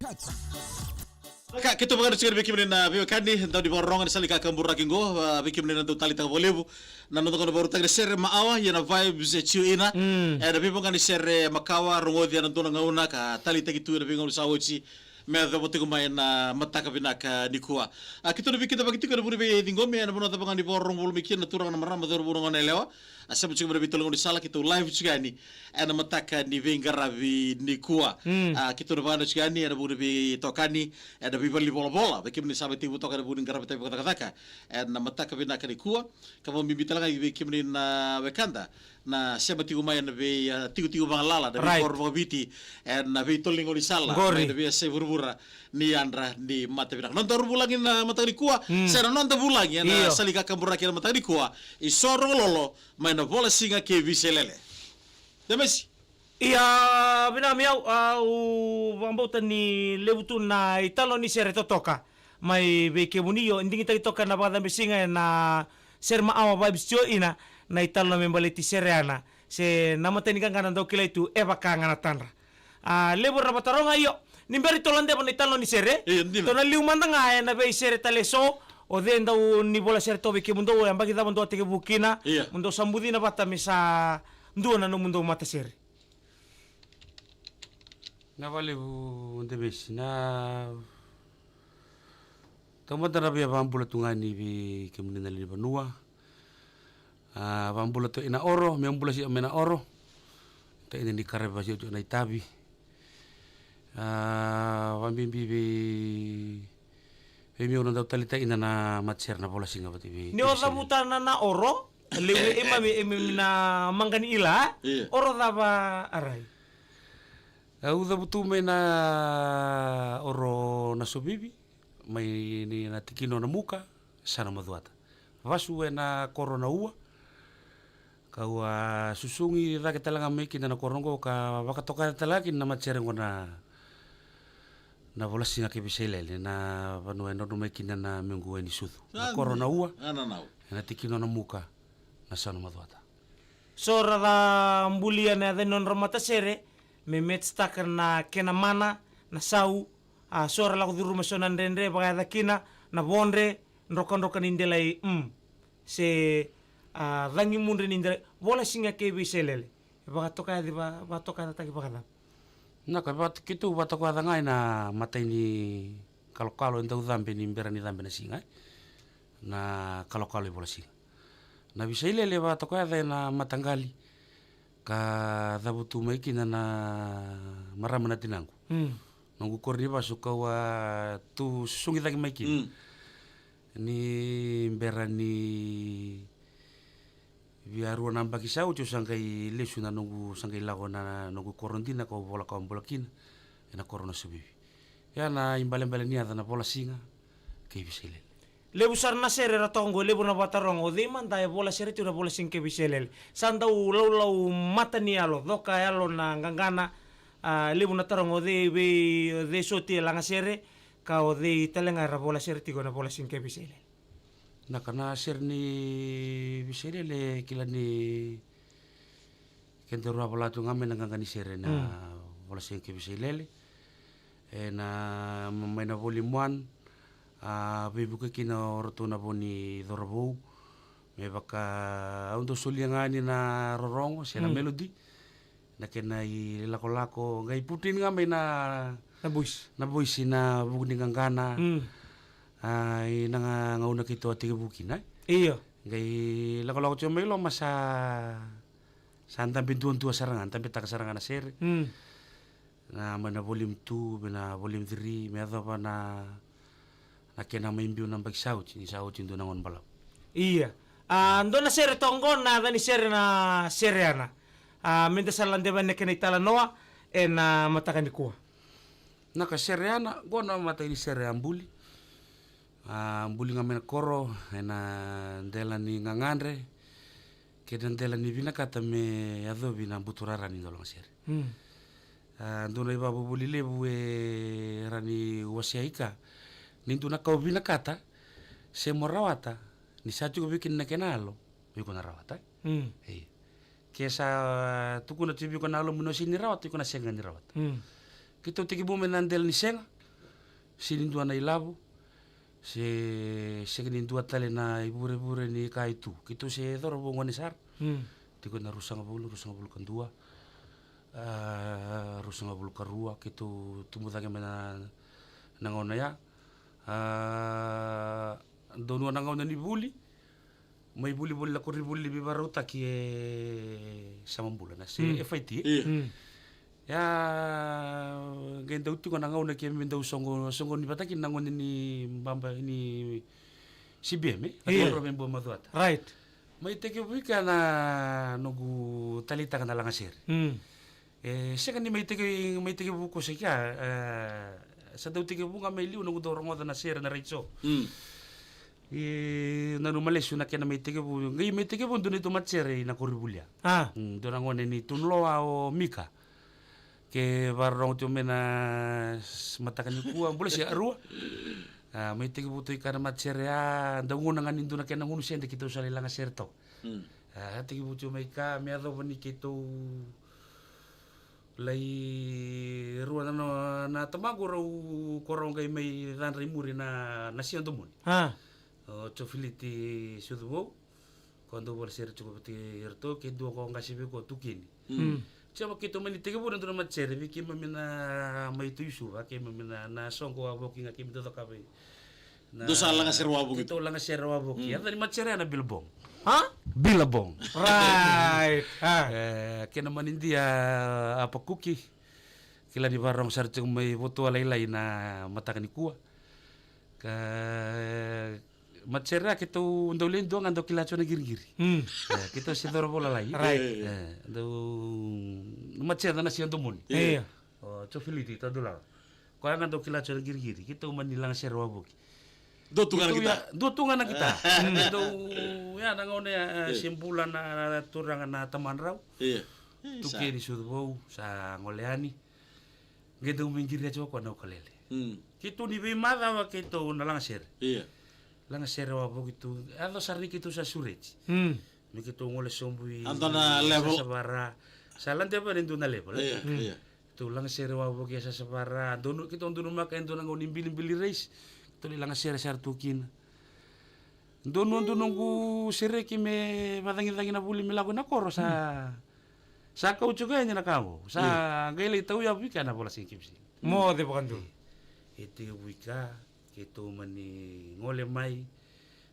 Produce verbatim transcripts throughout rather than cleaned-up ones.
Ka keitou vakanuitaka vei kemuni na veiwekani, dau ni vakarorogo ena sala ni kakaburaki qo, a, vei kemuni na dau taleitaka vakalevu na noda gauna vakarautaki na sere maawa, ia na Vibes e tio ina. Mm. Ena veivoga ni sere makawa, rogoci ena dua na gauna ka taleitaki tu ena veigauna sa oti, me yacova tiko mai na mataka vinaka nikua. A, keitou na veikidavaki tiko ena vuku ni veiciqomi ena vanua cava ga ni vakarorogo voli mai kina na turaga, na marama, cauravou, na goneyalewa. A, sema tiko mai na veitolo ni gaunisala, keitou live tiko yani ena mataka ni veiqaravi nikua. Mm. A, keitou na vakanuitaka tiko yani ena vuku ni veitokani ena veivale ni volavola, vei kemuni sa mai tekivu toka ena vuku ni qaravi tavi vakacakacaka ena mataka vinaka nikua. Ka vakabibi tale ga vei kemuni na wekada na sema tiko mai ena vei, a, tikotiko vagalala, na, right, veikoro vakaviti ena veitolo ni gaunisala, qori, mai na veiyasai vuravura ni yadra ni matavinaka. Noda vulagi na mataka nikua, mm, se na noda vulagi ena, io, sala ni kakaburaki ena mataka nikua, i Sorogololo, mai na Vola Siga kei Viselele. Demesi. Ia, vinaka mai au, au vakabauta ni levu tu na italanoa ni sere totoka mai vei kemuni. Io, digitaki toka na vakacabe siga ena sere maawa Vibes tio ina, na italanoa me baleti Sere Yana, se na mata ni qaqana dau kilai tu e vaka ga na tadra. A, levu era na vakataroga, io, ni bera ni tou ladeva na italanoa ni sere, io, dina, tou na liu mada ga ena veisere tale eso. O cei dau ni vola sere toka vei kemudou, yabaki cava dou a tekivu kina, io, mo dou sa bucina vata me sa dua na nomudou matasere. Na vakalevu Demesi, na taumada na via vakabula tu ga yani vei kemuni na lewe ni vanua. A, vakabula tu ina Oro, me bula sio mai na Oro. Ta ina ni karavi vasi tu na itavi. A, vakabibi vei, vei meu na dau taleitaka ina na matasere na Vola Siga vata vei. Ni o cavuta na, na Oro, lewe, e mami, e mami na maqani ila, io, Oro cava a rai? Au cavutu mai na Oro Nasovivi, mai ni na tikina o Namuka, sa na Macuata. Vasu ena koro na Ua. Kau a susugi cake tale ga mai kina na koro qo ka vakatoka tale ga kina na matasere qo na, na Vola Siga kei Viselele, na vanua e drodro mai kina na mequ wai ni sucu. Na koro na Ua, a, na, na Ua, ena tikina o Namuka, na sau na Macuata. So ra ca bulia na yaca ni nodra matasere me match-taka na kena mana, na sau, a, so ra lako curuma so na dredre, vakayaca kina na vodre, drokadroka ni delai, mm, se, a, cagi mudre ni delai, Vola Siga kei Viselele. E vakatokayaci, va-, vakatokayacataki vakacava? Na ka vaka keitou vakatokayaca ga ena matai ni kalokalo e dau cabe ni bera ni cabe na siga, e, na kalokalo i Vola Siga. Na Viselele e vakatokayaca ena mataqali ka cavutu mai kina na marama na tinaqu. Mm. Noqu koro ni vasu kau a tu susugi cake mai kina. Mm. Ni bera ni via rua na yabaki sa oti au sa qai lesu na noqu, sa qai lako na noqu koro dina kau vola, kau bula kina ena koro Nasovivi. Ia na ibalebale ni yaca na Vola Siga kei Viselele. Levu sara na sere era toka qo, levu na vakataroga, o cei mada e vola sere tiko na Vola Siga kei Viselele? Sa dau laulau mata ni yalo, coka yalo na qaqana, a, levu na taroga, o cei vei, o cei soti e lagasere, ka o cei tale ga era vola sere tiko na Vola Siga kei Viselele? Na ka na sere ni Viselele, kila ni kedaru a vola tu ga mai na qaqa ni sere na, mm, Vola Siga kei Viselele. Ena, mai na volume one, a, veivuke kina o ratou na vo ni cauravou. Me vaka au dau solia ga yani na rorogo se na, mm, melody, na kena ilakolako, qai put in ga mai na, na voice, na voice ena vuku ni qaqana. Mm. A, ena ga-, gauna keitou a tekivu kina, e? Io. Qai lakolako tiko mai loma sa, sa dabe duadua sara ga, dabetaka sara ga na sere. Mm. Na mai na volume two, mai na volume three, me yacova na, na kena mai biu na yabaki sa oti, ni sa oti dua na gauna balavu. Ia. A, dua na sere toka qo, na yaca ni sere na Sere Yana. A, meda sa ladeva na kena italanoa ena mataka nikua. Na ka Sere Yana, qo na matai ni sere a buli. A, buli ga mai na koro ena dela ni gagadre kei na dela ni vinakata me yacovi na buturara ni dau lagasere. Mm. A, dua na ivakavuvuli levu e rawa ni wasea i ka, ni dua na ka o vinakata se mo rawata, ni sa tiko vei kina na kena yalo, o iko na rawata. Mm. Ia. Ke sa tukuna tiko vei iko na yalomu ni o sega ni rawata, o iko na sega ni rawata. Mm. Keitou tekivu mai na dela ni sega, Se ni dua na ilavo, se sega ni dua tale na ivurevure ni ka e tu. Keitou se cauravou gone sara. Mm. Tiko na ruasagavulu, ruasagavulu ka dua. A, ruasagavulu ka rua, keitou tubu cake mai na, na gauna ya. A, donu na gauna ni vuli. Mai vuli, vuli na koronivuli ni veivakarautaki e Samabula na se, mm, F I T, e? Io. Mm. Ia, qai dau tiko na gauna keimami dau soqo, soqoni vata kina na gone ni baba ni C B M, e? Io. Ka toro me bua macuata. Right. Mai tekivu i kea na noqu taleitaka na lagasere. Mm. E, sega ni mai teke, mai tekivu koso i kea, e, sa dau tekivu ga mai liu noqu dau rogoca na sere na raiso. Mm. E, nanuma lesu na kena mai tekivu, qai mai tekivu dua neitou matasere i na koronivuli ya. A. Mm, dua na gone ni Tunuloa o Mika. Ke vakarorogo tiko mai na s-, mataka nikua, bula se Arua. A, mai tekivu tu i kea na matasere ya, dau gauna ga ni dua na kena gunu sede keitou sa lai lagasere toka. Mm. A, tekivu tiko mai kea, me yacova ni keitou lai rua na, na, na tamaqu rau ko rau qai mai cadra i muri na, na Sia Domoni. A. O Jofiliti Sucuvou, ko dau vola sere tiko vata kei iratou, ke dua ko qase vei ko Tukini. Mm. Java keitou mani tekivu na dua na matasere, vei keimami na mai Tui Suva, keimami na, na soqo wavoki ga keimami dau cakava i Na, dou sa lagasere wavoki. Keitou lagasere wavoki. Mm. Yaca ni matasere ya na Billabong. Ha? Billabong. Right. Ha. E, kena manidia, a, Apakuki. Kila ni vakarorogo sara tiko mai Votua Lailai na mataka nikua. Ka, matasere ya keitou dau lai dua ga dau kila tiko na qiriqiri. Mm. E, keitou se cauravou lalai. Right. E, dau, matasere na Sia Domoni. Io. O Jofiliti Tadulaga. Koya ga dau kila tiko na qiriqiri, keitou mani lagasere wavoki. Dua tu ga na kita. Dua tu ga na kita. Dau, ya na gauna ya, e, se bula na, na turaga na tamadrau. Io. Tukeni Sucuvou, sa gole yani. Qai dau mai qiria tiko o koya na ukulele. Mm. Keitou ni veimacawa keitou na lagasere. Io. Lagasere wavoki tu, yaco sara ni keitou sa sureti. Mm. Me keitou gole sobu i Sasavara. Sa ladeva ni dua na level. Io, io. Keitou lagasere wavoki e Sasavara, donu, keitou donumaka e dua na gauna ni bilibili race. Keitou lai lagasere sara tu kina. Donu, donu noqu sereki me vacagicagi na vuli me lako i na koro sa, sa kau tiko yani na ka qo. Sa qai lai tauyavu i kea na vola Siga Kevisi. Mo cei vakadua. E tekivu i kea, keitou mani gole mai,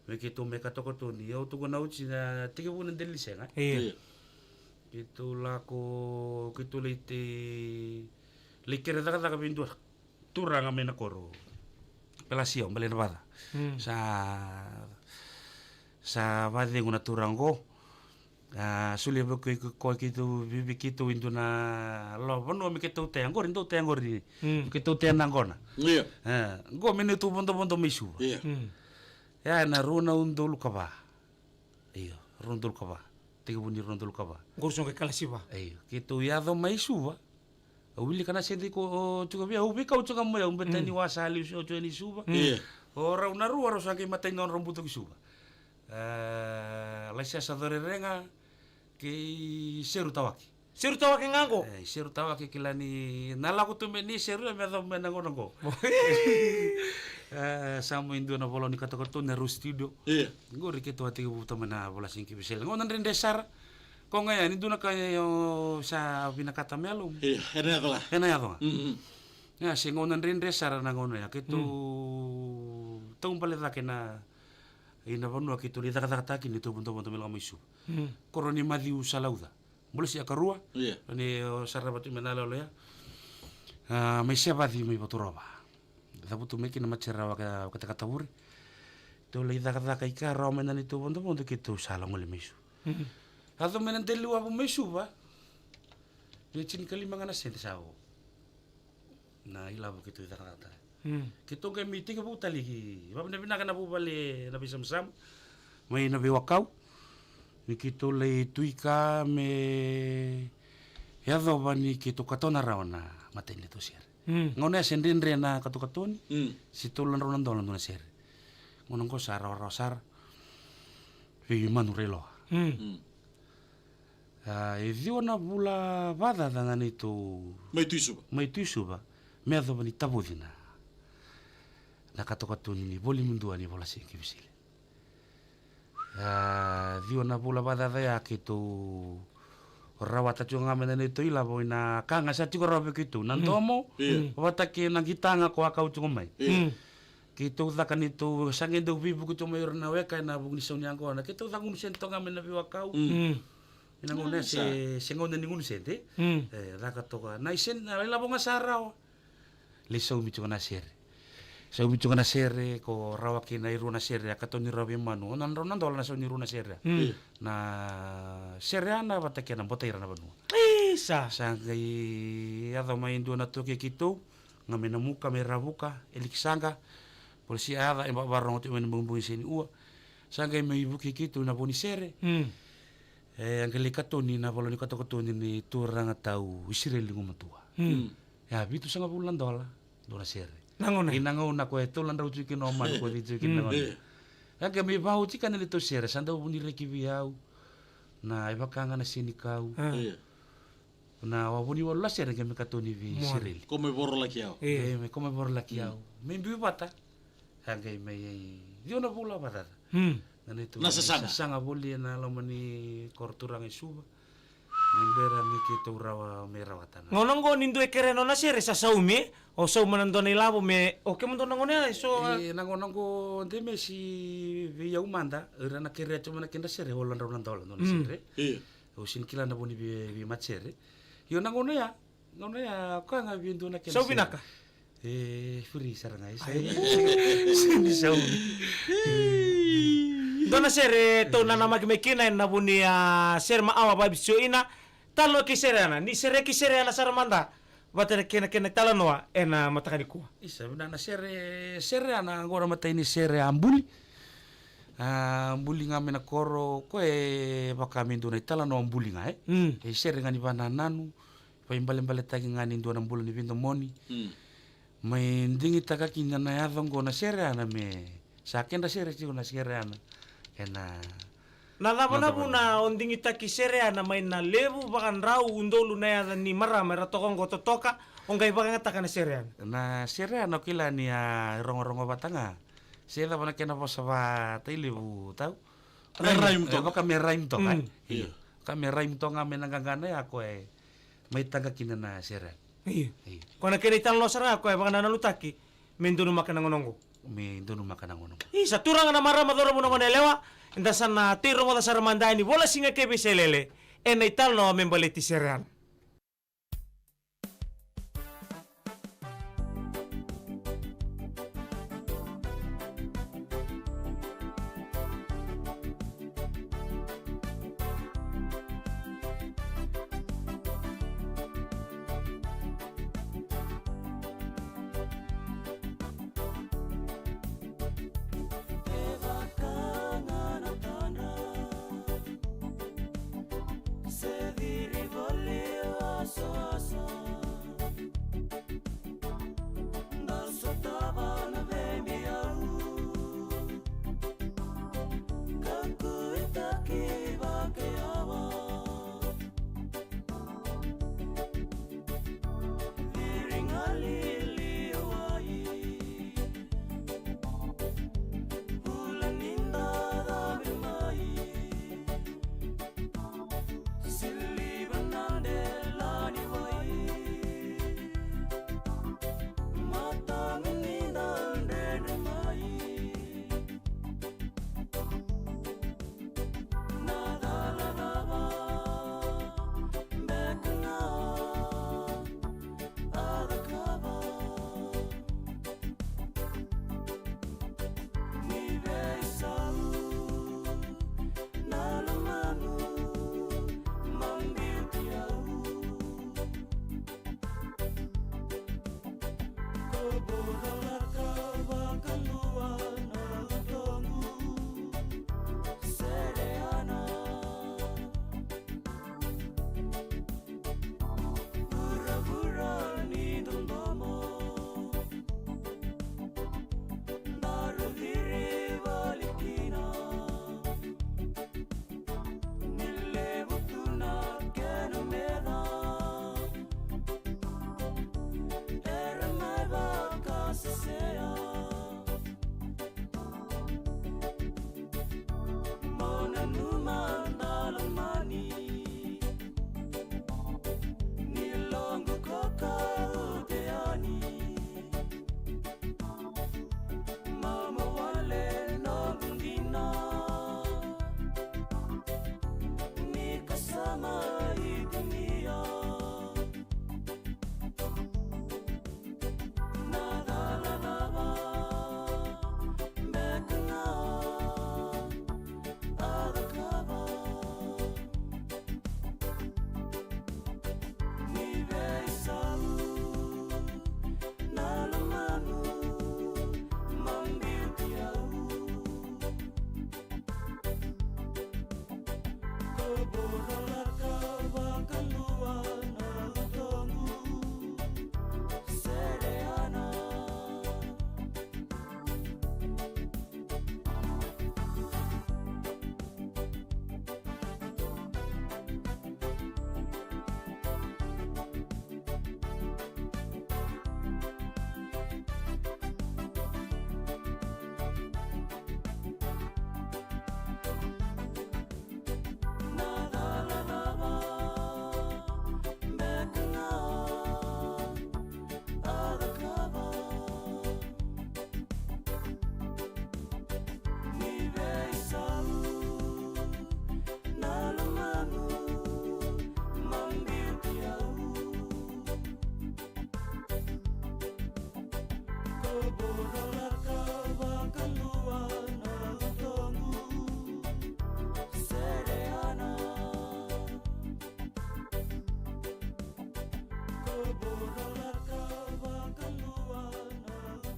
me keitou mai katokatoni, au tukuna oti na tekivu na dela ni sega. Io. Keitou lako, keitou lai te, lai kere cakacaka vei dua turaga mai na koro. Pelasiau, Bale na Vaca. Mm. Sa, sa vacegu na turaga qo. A, solia vei koya, koya keitou, vei, vei keitou e dua na lo vanua me keitou tea qori, dou tea qori. Mm. Me keitou tea na qona. Io. A, qo me neitou vodovodo mai Suva. Io. Mm. Ia, na rua na udolu ka va. Io, rua na udolu ka va. Tekivu ni rua na udolu ka va. Qori so qai kalasi va. Io, keitou yaco mai Suva. Au wilika na sede ko, o, tiko vei au, veikau tiko mai au, beta ni wa sa liu se o tiko ni Suva. Mm. Io. O rau na rua, rau sa qai matai ni nodra buto ki Suva. E, Laisesa Corerega kei Seru Tawake. Seru Tawake ga qo? E, Seru Tawake kila ni na lako tu mai ni Seru, e me yacova mai na gauna qo. E, sa mai dua na vola ni katokatoni na Rose Studio. Io. Qori keitou a tekivu tu mai na vola Siga Kevisi. Gauna dredre sara. Ko ga ya, ni dua na ka, e, o, sa vinakata me yalomu. Io, ena yaco ga. Ena yaco ga. Mm, mm. Ia, se gauna dredre sara na gauna ya, keitou, mm, taubale cake na, i na vanua keitou lai cakacakataka kina, neitou vodovodo me lako mai Suva. Mm. Koro ni Maciu Salauca. Bula se Akarua. Io. Ni, o, sarava tu mai na yaloyalo ya. A, mai Sevaci mai Vaturova. Cavutu mai kina matasere rawa ka, ka Takatavure. Tou lai cakacaka i kea rawa mai na neitou vodovodo keitou sa lako gole mai Suva. Mhm. Yaco mai na dela ni wavu mai Suva. Ia tinikalima ga na sede sa o. Na ilavo keitou cakacakataka. Mm. Keitou qai mai tekivu tale ki, vavinavinaka na vuvale na veisamasama. Mai na veiwakau. Ni keitou lai tu i kea me yacova ni keitou katona rawa na matai ni neitou sere. Mm. Gauna ya se dredre na katokatoni, mm, se tolu na drau na dola na dua na sere. Gauna qo sa rawarawa sara. Vei Manu Railoa. Mm. Mm. A, e ciwa na vula vakacaca na neitou mai Tui Suva. Mai Tui Suva. Me yacova ni tavoci na, na katokatoni ni volume dua ni Vola Siga Kei Veseli. A, ciwa na vula vakacaca ya keitou rawata tiko ga mai na neitou ilavo ina ka ga sa tiko rawa vei keitou. Na domo, vata kei na qita ga ko a kau tiko mai. Keitou caka neitou, sa qai dau veivuke tiko mai ira na weka ena vuku ni sau ni yaqona. Keitou caka gunu sede toka ga mai na veiwakau. Ina gauna ya se, se gauna ni gunu sede. E, caka toka. Na isede, na ilavo ga sa rawa. Lai saumi tiko na sere. Saumi tiko na sere, ko rawa kina e rua na sere, a katoni rawa vei Manu. Ono na drau na dola na sau ni rua na sere. Na sere ya na vata kei na Bota Ira na Vanua. Isa. Sa qai yaco mai e dua na toki keitou, ga mai Namuka, mai Ravuka, e Likisaqa. Polisi a yaca, e vakarogo tiko mai na bugibugi se ni ua. Sa qai mai vukei keitou na vo ni sere. E, a qai lai katoni na valo ni katokatoni ni turaga tau Isireli gumatua. Ia, vitusagavulu na dola, dua na sere. Na gauna. Ina gauna ko e tolu na drau tiko kina o Manu ko cei tiko kina na gauna. Ia, ke mai vauci ka na neitou sere, sa dau vunireki vei au. Na e vaka ga na senikau. Na wavuniwalu na sere ke mai katoni vei Isireli. Ko mai vorolaki au. Ke mai, ko mai vorolaki au. Mai biu vata. Ia, ke mai, ciwa na vula vakacaca. Na neitou sasaga. Sasaga voli ena loma ni koro turaga e Suva. Ni bera ni keitou rawa me rawata na. Gauna oqo ni dua e kerea nona sere sa saumi, o sauma na dua na ilavo me, o kemudou na gauna ya, e so, e, na gauna oqo de mesi vei au mada, ira na kerea tiko mai na kedra sere, walu na drau na dola, dua na sere. Io. Au sega ni kila na vo ni vei, veimatasere. Io na gauna ya, gauna ya, koya ga vei dua na kena sere. Sau vinaka. E, furi sara ga, e, sau. Sini sau. Dua na sere tou nanamaki mai kina ena vu ni, a, sere ma awa vavisi o ina. Talanoa kei Sere Yana, ni sere kei Sere Yana sara mada. Vata na kena, kena talanoa ena mataka nikua. Isa, vinaka na sere, Sere Yana, oqo na matai ni sere a buli. A, buli ga mai na koro, ko e vaka me dua na italanoa buli ga, e. E sere ga ni vanananu. Vaibalebaletaki ga ni dua na bula ni veidomoni. Mai digitaka kina na yaca oqo na Sere Yana me sa kedra sere tiko na Sere Yana. Ena na cava na vuna o digitaki Sere Yana mai na levu vakadrau udolu na yaca ni marama era toka oqo totoka, o qai vakayagataka na Sere Yana? Na Sere Yana o kila ni a rogorogo vata ga. Se cava na kena vosa va tai levu tau. Me raim toka. Vaka me raim toka, e? Io. Ka me raim toka ga me na qaqana ya ko e mai taqa kina na Sere Yana. Io. Io. Ko na kena italanoa sara ga ko e vakanananutaki me donumaka na gauna oqo. Me donumaka na gauna oqo. Isa, turaga na marama, cauravou na goneyalewa, eda sa na tei rogoca sara mada yani Vola Siga Kei Veseli ena italanoa me baleti Sere Yana.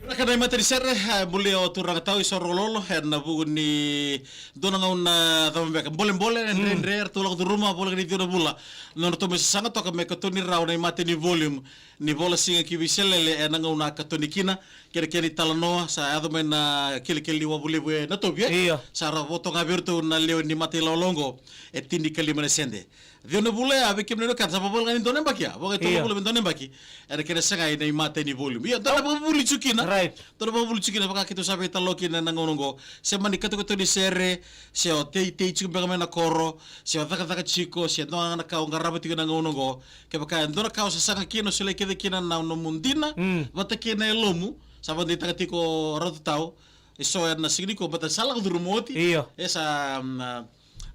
Raka na imatai ni sere, e, bulia o turaga tau i Sorololo, e, na vuku ni dua na gauna cava beka, bolebole, e, dredre, eratou lako curuma, voleka ni ciwa na vula. Na nodratou mai sasaga toka me katoni rawa na imatai ni volume ni Vola Siga ki Veiselele, e, na gauna a katoni kina, kena, kena italanoa, sa yaco mai na kelekele ni wavu levu e Natovi, e? Io. Sa ra voto ga vei iratou na lewe ni mata ilawalawa oqo, e tinikalima na sede. Ciwa na vula ya, vei kemuni na wekada, sa vakavoleka ni dua na yabaki ya, vaka e tolu na vula me dua na yabaki. Ena kena sagai na imatai ni volume. Ia, dua na vakavuli tiko kina. Right. Dua na vakavuli tiko kina, vaka keitou sa veitalanoa kina na gauna oqo. Se mani katokato ni sere, se o teitei tiko beka mai na koro, se o cakacaka tiko, se dua ga na ka o qarava tiko na gauna oqo. Kevaka e dua na ka o sasaga kina, o solia kece kina na nomu dina, mm, vata kei na yalomu, sa vakadeitaka tiko o Ratu Tau, e so ena siga nikua, baleta sa lako curuma oti. Io. E sa, mm, a,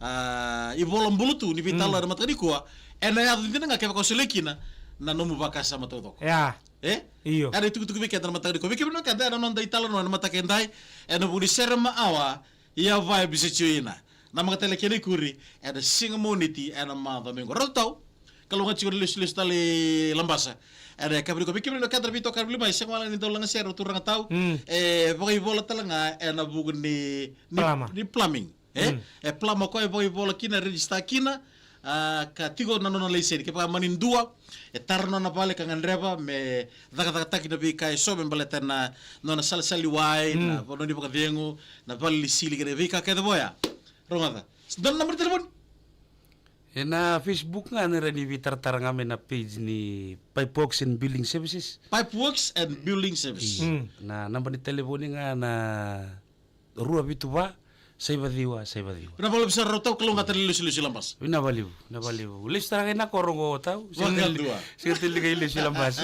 a, ivola bula tu ni veitalanoa, mm, ena mataka nikua, ena yaco dina ga kevaka o solia kina na nomu vakasama taucoko. Ia. E? Io. Ena itukutuku vei keda na mataka nikua. Vei kemuni na wekada, ena noda italanoa ena mataka edai, ena vuku ni sere ma awa, ia vaya bisitio ina. Na maqa tale kena ikuri, ena siga Moniti, ena macawa mai oqo. Ratu Tau, kalougata tiko na lesulesu tale i Labasa. Ena yakavi nikua, vei kemuni na wekada na veitokani voli mai, sega wale ga ni dau lagasere o turaga Tau. Mm. E vakaivola tale ga ena vuku ni, ni, plama, ni plumbing. E? Mm. E plama o koya, e vakaivola kina, e register kina, a, ka tiko na nona laiseni. Kevaka mani dua, e tara na nona vale ka gadreva me cakacakataki na veika eso me baleta na nona salasala i wai, mm, na vanua ni vakacegu, na vale ni sili kei na veika kece vaya. Rogoca. Dua na naba ni telefoni? Ena Facebook ga, ni rawa ni veitaratara ga mai na page ni Pipe Works and Building Services. Pipe Works and Building Services. Io. Mm. Na naba ni telefoni ga na rua vitu va, saiva ciwa, saiva ciwa. Vinaka vakalevu sara Ratu Tau, kalougata na lesulesu i Labasa. Vinaka vakalevu, vinaka vakalevu. Lesu tale ga i na koro oqo Tau. Sega tale, vakadua, sega tale ni qai lesu i Labasa.